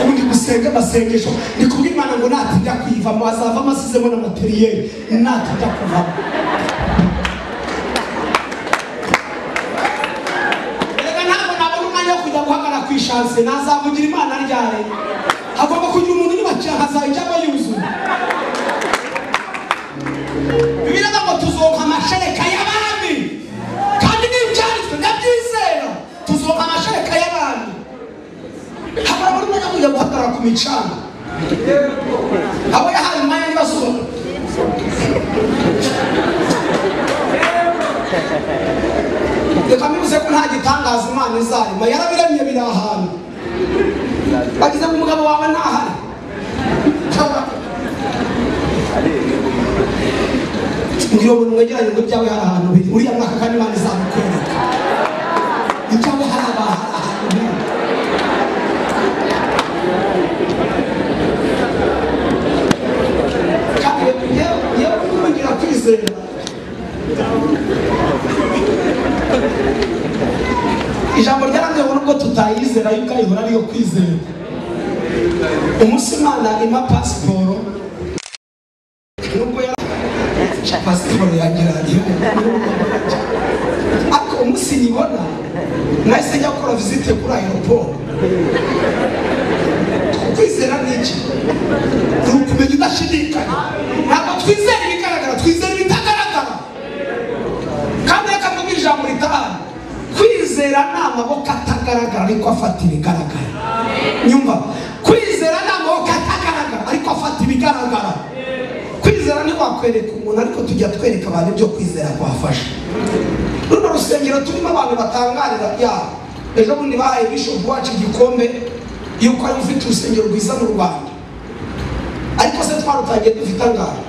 ubu ndi gusenga amasengesho, ndi kubwira Imana ngo natinda kuyivamo azavamo asizemo na materiyeri, natinda kuvamo. Erega ntabwo nabona umwanya wo kujya guhagarara ku ishanse, nazavugira Imana ryari? Hagomba kugira umuntu unyubakira nkazayijyamo yuzuye. Bibiliya ngo tuzonka amashereka y'abami, kandi n'ibyanditswe ndabyizera, tuzonka amashereka y'abami. Habura buri mwanya kujya guhagarara ku micanga, abo yahaye umwanya ntibasoma. Reka mbivuze ko nta gitangaza Imana izarema, yarabiremye biri ahantu. Bagize ngo umugabo wawe ntahari. Ngira umuntu mwegeranye ngo ibyawe hari ahantu biri, uriya mwaka kandi Imana izabikwereka. Ibyawe hari ahantu biri. Kandi yewe ngira kwizera. Ijambo ryarambwiye ngo nubwo tutayizera yuko ayihora ariyo kwizera. Umunsi Imana impa pasiporo, nubwo pasiporo yangira ariko umunsi nyibona nahise njya gukora visite kuri aeroport. Kwizera ni iki? Ni ukumenya udashidikanya. Ntabwo twizera ibigaragara, twizera ibitagaragara. Kandi reka mvuge ijambo ritaha, kwizera ni amaboko atagaragara ariko afata ibigaragara. Nyumva, kwizera ni amaboko atagaragara ariko afata ibigaragara. Kwizera ntiwakwereka umuntu, ariko tujya twereka abantu ibyo kwizera kwafasha. Runo rusengero turimo abantu batangarira ya ejo bundi bahaye bishop wacu igikombe yuko ari ufite urusengero rwiza mu Rwanda, ariko se twarutangiye dufite angahe?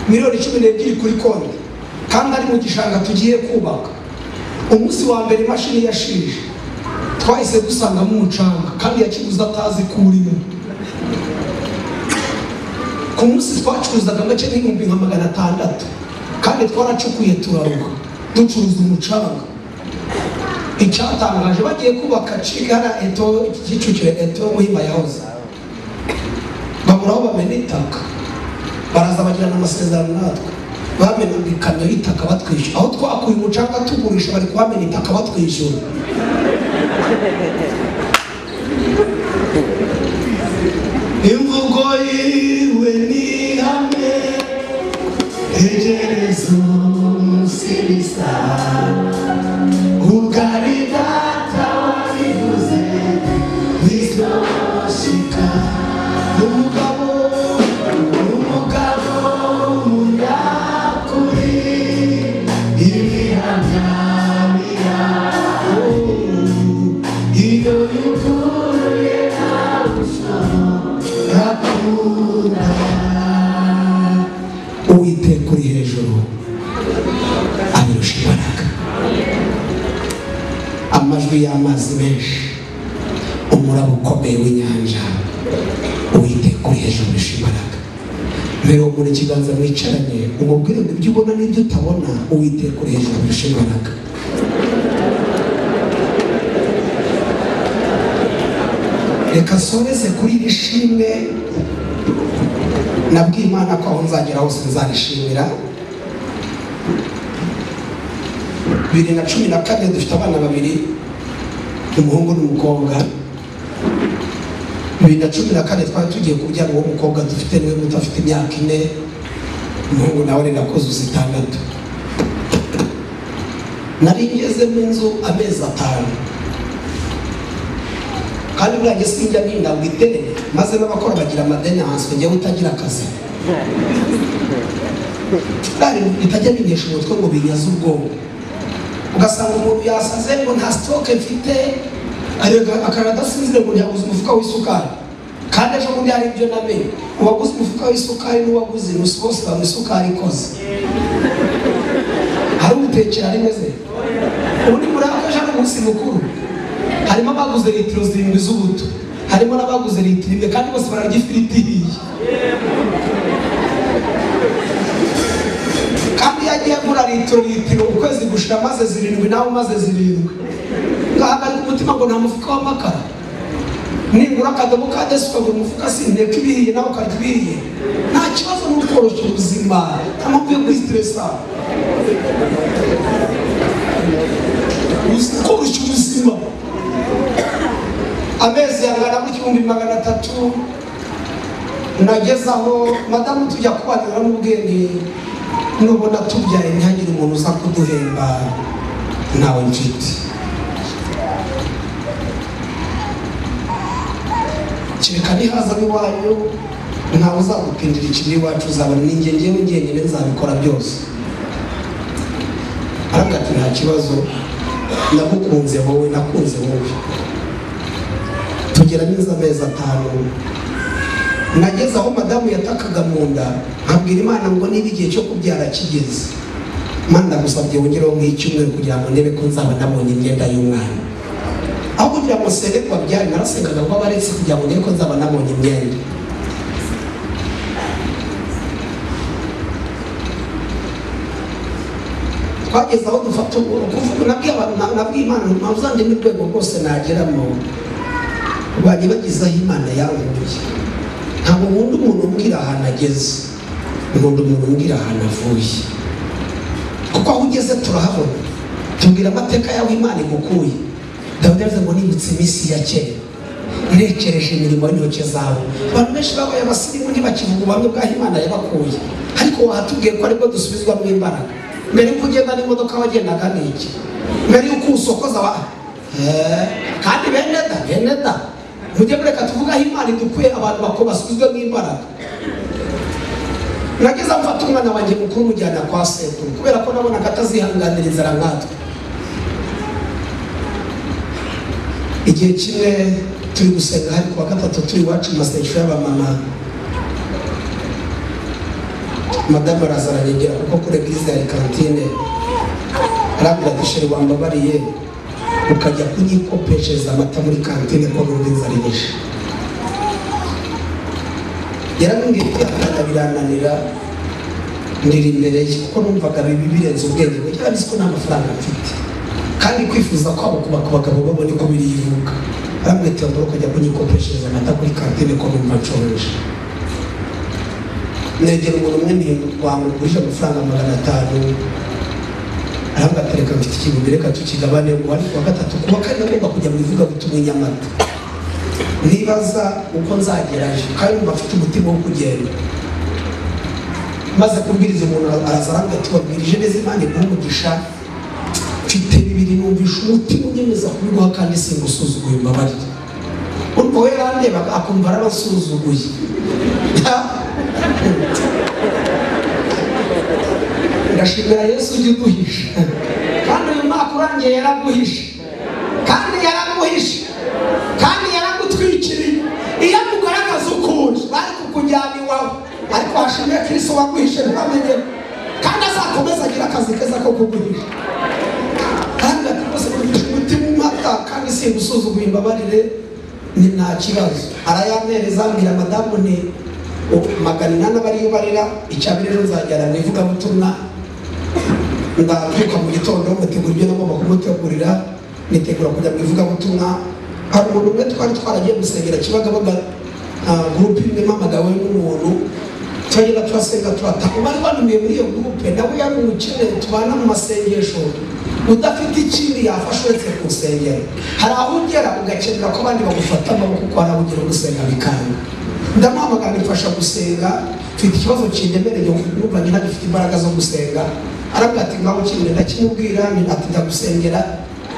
Miliyoni 12 kuri konti, kandi ari mu gishanga tugiye kubaka. Umunsi wa mbere imashini yashije twahise dusangamo umucanga, kandi yakiguze atazi ko urimo. Ku munsi twacuruzaga make n'ibihumbi nka 600, kandi twaracukuye turaruha ducuruza umucanga. Icyatangaje bagiye kubaka Kigara eto Kicukiro eto Muhima yahoze, babura aho bamena itaka, baraza bagirana amasezerano natwe, bamenaga ikamyo y'itaka batwishyura. Aho twakuye umucanga tugurisha bari kuhamena itaka batwishyura. Imvugo yiwe ni ihame, tegereza umunsi bisa, ugari data wabivuze bizoshika. Umugabo umugabo w'umunyakuri, ibihamya biraho, iyo yuguruye ntawe ushobora kunda. Uwiteka uri hejuru abirusha imbaraga. Amajwi y'amazi menshi, umuraba ukomeye w'inyanja, Uwiteka uri hejuru abirusha imbaraga. Mbere umuntu ikiganza mwicaranye umubwire ngo ibyo ubona n'ibyo utabona, Uwiteka uri hejuru abirusha imbaraga. Reka soreze kuri iri shimwe nabwiye Imana ko aho nzagera hose nzarishimira. 2014 dufite abana babiri, umuhungu n'umukobwa. 2014 twari tugiye kubyara uwo mukobwa dufite, niwe muto afite imyaka 4. Umuhungu nawe arenda kuzuza 6. Nari ngeze mu nzu amezi 5. Kandi buriya sinjya ntinda ngo iterere maze n'abakora bagira amadeni hanze njyewe utagira akazi. Bitajya binesha umutwe ngo binyaze ubwonko. Ugasanga umuntu yasaze ngo nta stock mfite, akarara adasinzire ngo ntiyaguze umufuka w'isukari. Kandi ejo bundi hari ibyo namenye, uwaguze umufuka w'isukari n'uwaguze inusu bose banywa isukari ikoze. Hari utekera rimwe se? Ubundi muri ako ejo ni umunsi mukuru. Harimo abaguze litiro 7 z'ubuto, harimo n'abaguze litiro 1, kandi bose bararya ifiriti ihiye. Kandi iyo agiye agura litiro ukwezi gushira maze 7 nawe umaze 7. Ngahagarika umutima ngo nta mufuka w'amakara. Ningura akadobo ka desi ukagura umufuka sinteka ibihiye nawe ukarya ibihiye. Nta kibazo ni ukoroshya ubuzima, nta mpamvu yo kwistresa. Koroshya ubuzima. Amezi angana muri 1300 nageze aho madamu tujya kubanira n'ubwenge, nubona tubyaye ntihagire umuntu uza kuduhemba ntawe mfite. Kereka nihaza iwanyu ntawe uzagupindira ikiri iwacu, uzabona ninjye njyewe njyenyine nzabikora byose. Aravuga ati nta kibazo, ndagukunze wowe, nakunze wowe. Tugera neza amezi 5. Nageze aho madamu yatakaga mu nda, nkabwira Imana ngo niba igihe cyo kubyara kigeze, Mana ndagusabye wongereho nk'icyumweru kugira ngo ndebe ko nzaba nabonye imyenda y'umwana. Aho kugira ngo nsenge ngo abyare, narasengaga ngo abaretse kugira ngo ndebe ko nzaba nabonye imyenda. Twageze aho dufata ukuvuga, nabwiye abantu, nabwiye Imana mpamvu zanjye n'urwego rwose nageramo, bajye bageze aho Imana yankuye. Ntabwo nkunda umuntu umbwira ahantu ageze, nkunda umuntu umbwira ahantu avuye. Kuko aho ugeze turahabona, tubwira amateka yawe Imana igukuye. Dawidi yavuze ngo nibutse iminsi ya kera, ntekereje imirimo y'intoki zawe. Abantu benshi babaye abasirimu ntibakivuga ubuhamya bw'aho Imana yabakuye, ariko wahatubwiye ko aribwo dusubizwamo imbaraga. Mbere y'uko ugenda n'imodoka wagendaga n'iki? Mbere y'uko usokoza wa kandi bene da mujye mureka tuvuga aho Imana idukuye, abantu bako basubizwemo imbaraga. Nageze mfata umwana wanjye mukuru mujyana kwa sekuru kubera ko nabonaga atazihanganira inzara nkatwe. Igihe kimwe turi gusenga hari kuwa gatatu turi iwacu mu masengesho y'abamama, madamu araza aranyegera kuko kuri eglise hari kantine, arambwira ati sheri wambabariye ukajya kunyikopeshereza amata muri kantine ko numva inzara inyishe. Yarambwiye kwihangana birananira, ndira imbere ye kuko numvaga bibi birenze ubwenge bwe, yarabizi ko nta mafaranga mfite kandi kwifuza kwabo kuba ku bagabo babone ko birivuga. Arambwira ati mbura ukajya kunyikopeshereza amata kuri kantine ko numva nshonje. Negera umuntu umwe wamugurije amafaranga 500, arambwira ati reka mfite ikigumbi reka tukigabane, ngo ari kuwa gatatu kuwa kane nagomba kujya mu ivugabutumwa i Nyamata. Nibaza uko nzagerayo kandi numva mfite umutima wo kugenda. Maze kubwiriza umuntu araza arambwira ati wabwirije neza Imana iguhe umugisha, mfite bibiri numvisha umutima unyemeza kubiguha kandi singusuzuguye umbabarire. Urumva we yarandebaga akumva arabasuzuguye. Ndashimira Yesu ujya uduhisha, kandi uyu mwaka urangiye yaraguhishe, kandi yaraguhishe, kandi yaragutwikiriye. Iyo amugaragaza ukuntu bari kukujyana iwawe, ariko hashimwe Kristo waguhishe ntibamenye, kandi azakomeza agira akazi keza ko kuguhisha. Kandi ati rwose numvishe umutima umpata kandi singusuzuguye imbabarire, ni nta kibazo. Arayampereza ambwira madamu ni 800 abariyo barira, icyabiri ejo nzajyana mu ivugabutumwa. Ndabyuka mu gitondo mutegura ibyo nagomba kumutegurira, nitegura kujya mu ivugabutumwa. Hari umuntu umwe twari twaragiye gusengera Kibagabaga, gurupe imwe mpamagawe n'umuntu, turagenda turasenga turataha. Bari banumiye muri iyo gurupe, nawe yari umukene tubana mu masengesho, udafite ikindi yafasha uretse ku nsengero. Hari aho ugera ugakenera ko abandi bagufata amaboko kuko hari aho ugera gusenga bikanga. Ndamuhamagara nifasha gusenga, mfite ikibazo kindemereye numva njye ntagifite imbaraga zo gusenga. Arabwira ati ngaho kimwe ndakimubwira, ati ndagusengera.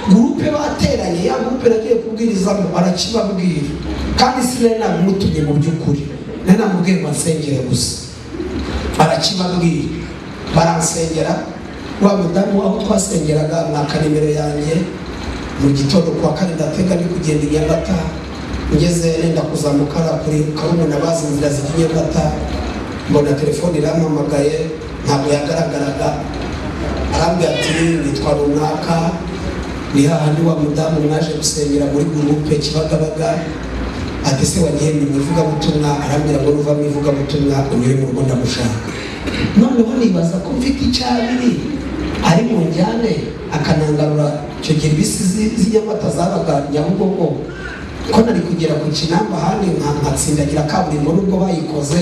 Gurupe bateranye, ya gurupe nagiye kubwirizamo arakibabwira, kandi sinari nabimutumye mu by'ukuri, nari namubwiye ngo ansengere gusa. Arakibabwira, baransengera. Wa mudamu aho twasengeraga mwaka nimero yanjye mu gitondo kuwa kane ndatega ndi kugenda i Nyamata, ngeze nenda kuzamuka kuri Karumuna bazi inzira zijya i Nyamata, mbona telefone irampamagaye ntabwo yagaragaraga. Arambwira ati nitwa runaka, ni hahandi wa mudamu mwaje gusengera muri gurupe Kibagabaga. Ati se wagiye mu ivugabutumwa? Arambwira ngo nuva mu ivugabutumwa unyure mu rugo ndagushaka. Noneho nibaza ko mfite icyabiri ari mu njyane akanangarura. Icyo gihe bisi z'inyamata zabaga Nyabugogo, ko nari kugera ku Kinamba ahandi nkatsindagira kaburimbo nubwo bayikoze.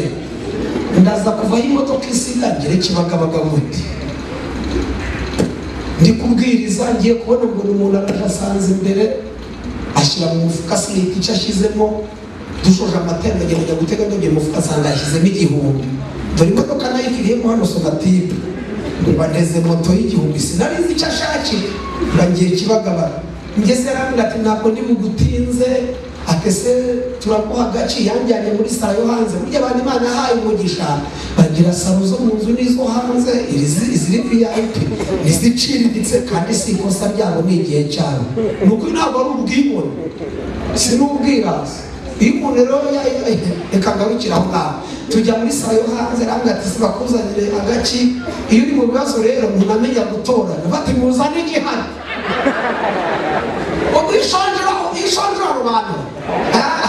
Ndaza kuvaho imodoka isiga ngere Kibagabaga gute? Ndi kubwiriza ngiye kubona ngo umuntu araje asanze imbere, ashyira mu mufuka sinita icyo ashyizemo. Dushoje amatemba ngenda gutega ndebye mu mufuka asanga yashyizemo 1000. Dore imodoka nayo ifiriyemo hano Sonatube, mba ndeze moto y'1000, sinari nzi icyo ashakira. Mba ngiye Kibagabaga, ngeze arambwira ati ntabwo ndi bugutinze, ati se turaguha agaci. Yanjyanye muri salo yo hanze. Burya abantu Imana yahaye umugisha bagira salo zo mu nzu n'izo hanze, iziri VIP n'iziciriritse, kandi si ikosa ryabo ni igihe cyabo. Ni ukuri ntabwo ari ubwibone, si n'ubwirasi. Iyo umuntu rero reka ngarukire aho ngaho. Tujya muri salo yo hanze, arambwira ati bakuzanire agaci. Iyo uri mu bibazo rero umuntu amenya gutoranya, bati muzane igihari. Ubwo ishonje rubanda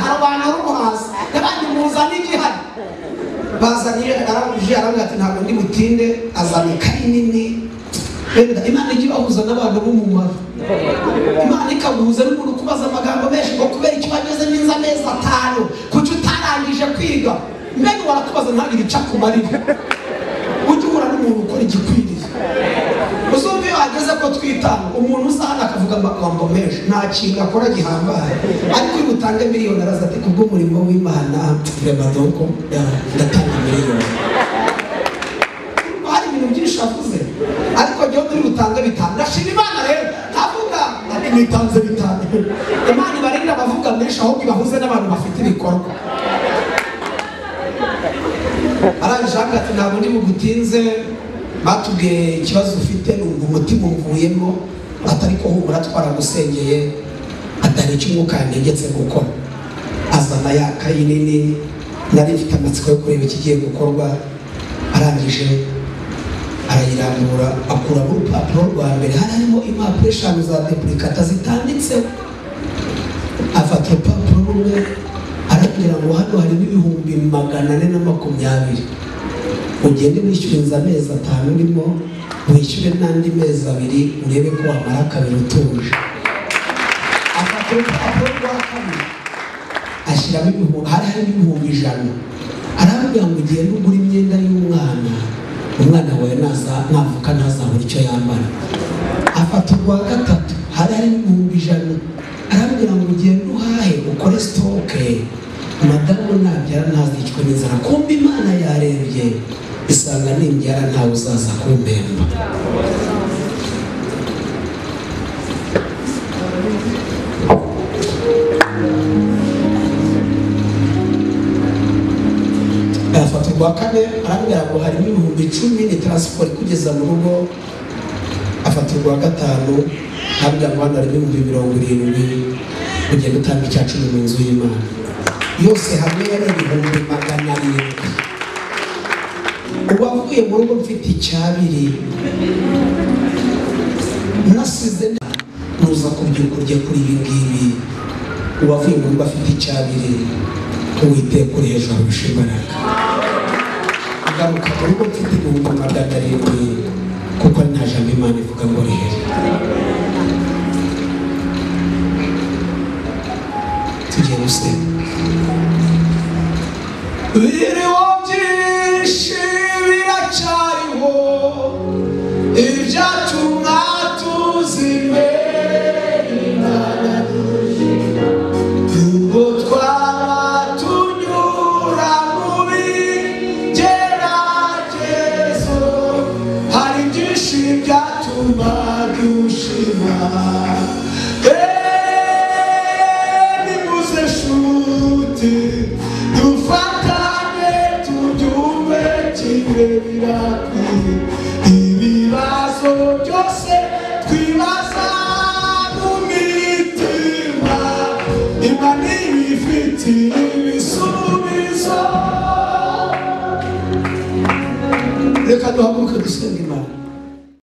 harobanura umuhazi, n'abandi muzane igihari. Bazaniye, arangije arambwira ati ntabwo ndi butinde. Azana ikayi nini. Imana ijya ibahuza n'abantu b'umumaro. Imana ikaguhuza n'umuntu ukubaza amagambo menshi ngo kubera icyo wageze neza amezi 5 kuki utarangije kwiga? Mbega warakubaza ntagire icyo akumarira. Ujye uhura n'umuntu ukora igikwiriye. Uzumva iyo ageze ko twitanga, umuntu uza hano akavuga amagambo menshi nta kintu akora gihambaye, ariko iyo utange miliyoni araza ati kubw'umurimo w'Imana vraiment donc ndatanga miliyoni. Hari ibintu byinshi avuze, ariko njyewe turi butange 5. Ndashima Imana rero ntavuga ati nitanze 5. Imana ibarinda abavuga menshi ahubwo ibahuze n'abantu bafite ibikorwa. Arangije ati ntabwo ndi bugutinze, batubwiye ikibazo ufite numva umutima umvuyemo, atari ko humura twaragusengeye, atari icyo umwuka yantegetse gukora. Azana ya kayi nini, nari mfite amatsiko yo kureba ikigiye gukorwa. Arangije arayirambura, akuramo urupapuro rwa mbere, hari harimo impapuro 5 za duplicata zitanditseho. Afata urupapuro rumwe arambwira ngo hano harimo 420,000, ugende wishyure inzu amezi 5 urimo, wishyure n'andi mezi 2 urebe ko wamara kabiri utuje. Afata urupapuro rwa kabiri ashyiramo hari harimo 100,000, arambwira ngo ugende ugure imyenda y'umwana, umwana wawe navuka ntazabura icyo yambara. Afata urwa gatatu hari harimo 100,000, arambwira ngo ugende uhahe ukore sitoke, madamu nabyara ntazicwe n'inzara. Kumbe Imana yarebye isanga nimbyara ntawe uzaza kumpemba. Afata urwa kane arambwira ngo harimo 10,000 ni transport kugeza mu rugo. Afata urwa gatanu arambwira ngo hano harimo 70,000 ugenda utanga icya 10 mu nzu y'Imana. Yose hamwe yari 700,000. Uwavuye mu rugo mfite icyabiri nasize nuza kubyuka urye kuri ibi ngibi. Uwavuye mu rugo afite icyabiri, Uwiteka uri hejuru arusha imbaraga. Agaruka mu rugo mfite 700,000, kuko nta jambo Imana ivuga ngo rihere. Tugiye gusenga. Biriho byinshi biracyariho, ibyatumwa tuzi imbere Imana, ubwo twaba tunyura Ibibazo byose twibaza mu mitima, Imana ibifitiye ibisubizo. Reka duhaguruke dusenga Imana.